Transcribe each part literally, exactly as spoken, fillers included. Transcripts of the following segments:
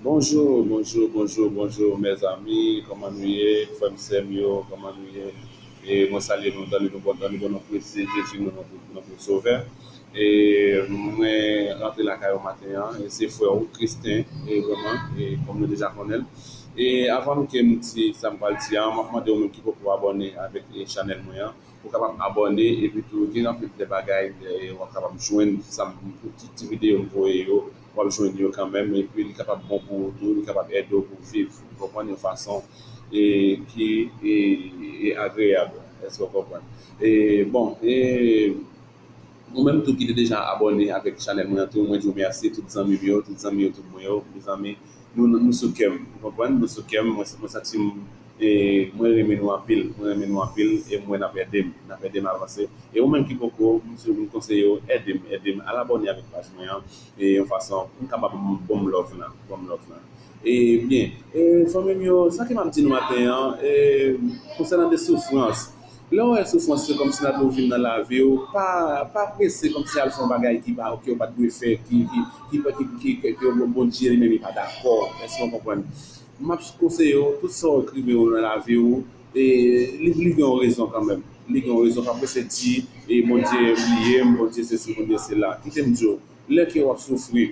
Bonjou, bonjou, bonjou, bonjou, mezanmi, kòman nou ye? Frè m, sè m yo, kòman nou ye? E mwen salye nou, dan le non, dan le bon non presi Jezi, nou, nou, nou, nou Sovè. E mwen rantre lakay ou maten an, e se frè ou, Kristen, e vrèman, e kòm nou deja konnen l. E avan ke m di sa m pral di a, m ap mande ou menm ki poko abòne avèk, e, chanèl mwen an, ou kapab abòne, epi tou gen anpil de bagay, e, w ap kapab jwenn sa m, tout ti videyo m voye yo, w ap jwenn yo kanmenm, epi li kapab bon pou ou tou, li kapab ede w pou w viv, ou konprann, yon fason, e, ki, e, e agreyab, èske w konprann? E, bon, e, ou menm tou ki te deja abòne avèk chanèl mwen an tou, mwen di w mèsi, tout zanmi m yo, tout zanmi yo, tout mwen yo, mezanmi, nou, nou, nou sou kè m, ou konprann? Nou sou kè m, mwen, mwen santi m, e, mwen renmen nou anpil, mwen renmen nou anpil, e mwen n ap ede m, n ap ede m avanse. E ou menm ki poko, m sou, m konseye w, ede m, ede m, al abòne avèk paj mwen an, e yon fason, m kapab bon m love lan, bon m love lan. E byen, e fanmi m yo, sa ke m ap di nou maten an, e, konsènan de soufrans, lè w wè soufrans yo kòmsi nan dlo vin nan lavi w, pa, pa prese kòmsi al fè yon bagay ki pa, ke w pa t dwe fè, ki, ki, ki, ki, ki, ke, ke Bondye li menm li pa dakò. Èske w konprann? M ap konseye w, tout sa w rive w nan lavi w, e, li, li gen yon rezon kanmenm. Li gen yon rezon, pa prese di, e, Bondye bliye m, Bondye sesi, Bondye sela. Kite m di w, lè ke w ap soufri,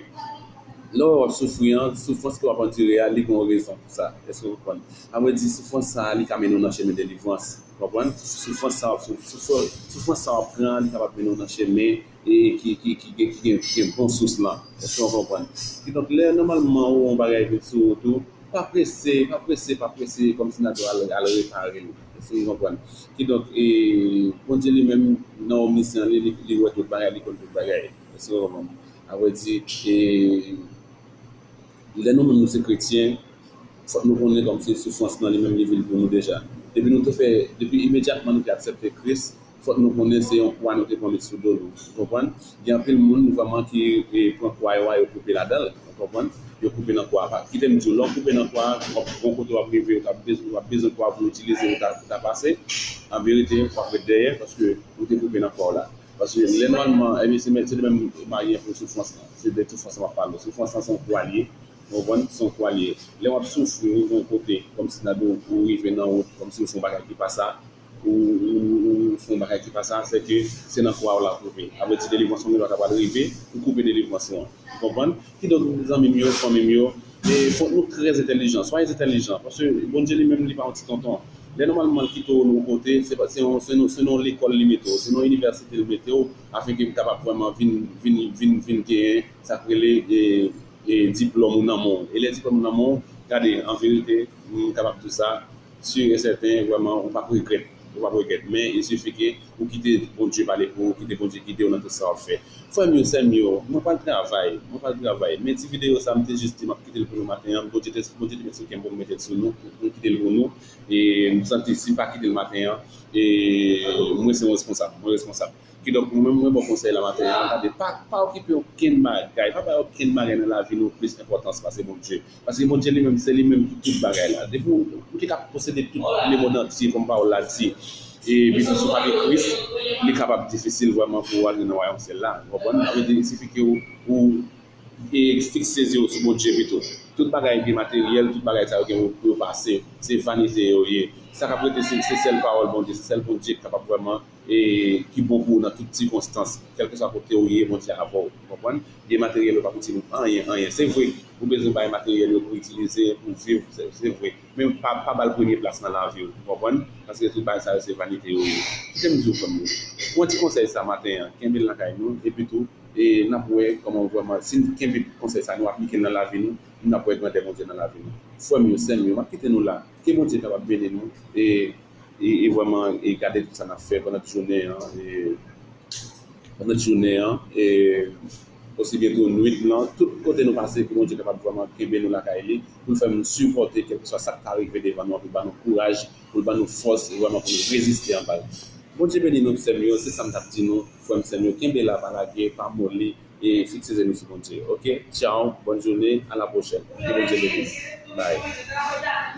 lè w ap soufri an, soufrans ke w ap andire a, li gen yon rezon pou sa. Èske w konprann? Avrèdi, soufrans sa a, li ka mennen w nan chemen delivrans. Ou konprann? Soufrans sa, sou-, soufrans, soufrans sa w ap pran, li kapab mennen w nan chemen, e ki, ki, ki, ki, ki gen, ki gen bon sous lan. Èske w konprann? Kidonk, lè nòmalman ou yon bagay vin sou ou tou, pa prese, pa prese, pa prese, kòmsi n a dwe al, al repare l. Èske w konprann? Kidonk, e, Bondye li menm, nan omnisyan li, li, li wè tout bagay, li konn tout bagay. Èske w konprann? Avrèdi, e, lè nou menm nou se kretyen, fòk nou konnen kòmsi soufrans lan li menm li vin pou nou deja. Depi nou te fè, depi imedyatman nou te aksepte Kris, fòk nou konnen se yon pwa nou te pran met sou do nou. Ou konprann? Gen anpil moun vrèman ki, e, pran kwa yo a, yo koupe ladan l. Ou konprann? Yo koupe nan kwa a. Kite m di w, lè w koupe nan kwa a, w ap, yon kote w ap rive, w ap bez-, w ap bezwen kwa pou w itilize, ou ta, ou ta pase. An verite, w ap ret dèyè, paske ou te koupe nan kwa w la. Paske lè nòmalman, ebyen, se, se de menm bagay pou soufrans lan. Se de soufrans lan m ap pale. Soufrans lan se yon kwa l ye. Ou konprann? Se yon kwa l ye. Lè w ap soufri, ou rive yon kote, kòmsi nan do, ou rive nan wout, kòmsi ou fè yon bagay ki pa sa, ou, ou, ou, ou fè yon bagay ki pa sa, se ke se nan kwa w la koupe. Avrèdi, delivrans ou menm pa kapab rive, ou koupe delivrans ou an. Ou konprann? Kidonk, zanmi m yo, fanmi m yo, e fòk nou trè entèlijan, soyez entèlijan, paske Bondye li menm, li pa yon ti tonton. Lè nòmalman l kite w nan yon kote, se pa, se yon, se yon, se yon lekòl li mete w, se yon inivèsite li mete w, afenke w kapab vrèman vin, vin, vin, vin genyen sa k rele, e, e, diplòm ou nan men w. E lè diplòm ou nan men w, gade, an verite, m kapab di w sa, si e sèten, vrèman, ou p ap regrèt. Ou p ap regrèt. Men, il suffit ke ou kite Bondye pale pou ou, kite Bondye gide w nan tout sa w ap fè. Frè m yo, sè m yo, mwen pral travay, mwen pral travay. Men ti videyo sa, m te jis di m ap kite l pou nou maten an. Bondye te, Bondye te met sou kè m pou m mete l sou nou, pou m kite l pou nou. E m santi si m pa kite l maten an, e mwen se yon responsab, mwen responsab. Kidonk, mwen menm, mwen ba w konsèy la maten an, gade, pa, pa okipe okenn bagay, pa bay okenn bagay nan lavi nou plis enpòtans pase Bondye. Paske Bondye li menm, se li menm ki tout bagay la. Depi w, ou te ka posede tout lemonn antye, kòm pawòl la di, e epi si w pa gen Kris, li kapab difisil vrèman pou w antre nan wayòm syèl la. Ou konprann? Sa vle di, il sifi ke ou, ou e fikse zye w sou Bondye pito. Tout bagay byen materyèl, tout bagay sa yo gen pou yo pase. Se vanite yo ye. Sa k ap rete, se, se sèl pawòl Bondye, se sèl Bondye ki kapab vrèman, e ki bon pou ou nan tout sikonstans. Kèlkeswa kote ou ye, Bondye avè w. Ou konprann? Byen materyèl yo p ap itil ou anyen, anyen. Se vre, ou bezwen bay materyèl yo pou itilize, pou viv, se, se vre. Men pa, pa ba l premye plas nan lavi w. Ou konprann? Paske tout bagay sa yo, se vanite yo ye. Kite m di w, frè m yo. Pran ti konsèy sa maten an, kenbe l lakay nou, epi tou, e n ap wè kòman vrèman, si n kenbe konsèy sa, nou aplike l nan lavi nou, n ap wè grandè Bondye nan lavi nou. Frè m yo, sè m yo, m ap kite nou la. Ke Bondye kapab beni nou e, e, e vrèman e gade tout sa n ap fè pandan jounen an, e, pandan jounen an, e osi byen tou nwit lan, tout kote nou pase, ke Bondye kapab vrèman kenbe nou lakay li, pou l fè nou sipòte kèlkeswa sa k ka rive devan nou an, pou l ba nou kouraj, pou l ba nou fòs, e vrèman pou nou reziste anba l. Bondye beni nou, sè m yo, se sa m t ap di nou, frè m, sè m yo, kenbe la, pa lage, pa moli, e fikse zye nou sou Bondye. Oke? Tchaw, bòn jounen, a la pwochèn. Ke Bondye beni nou. Bye.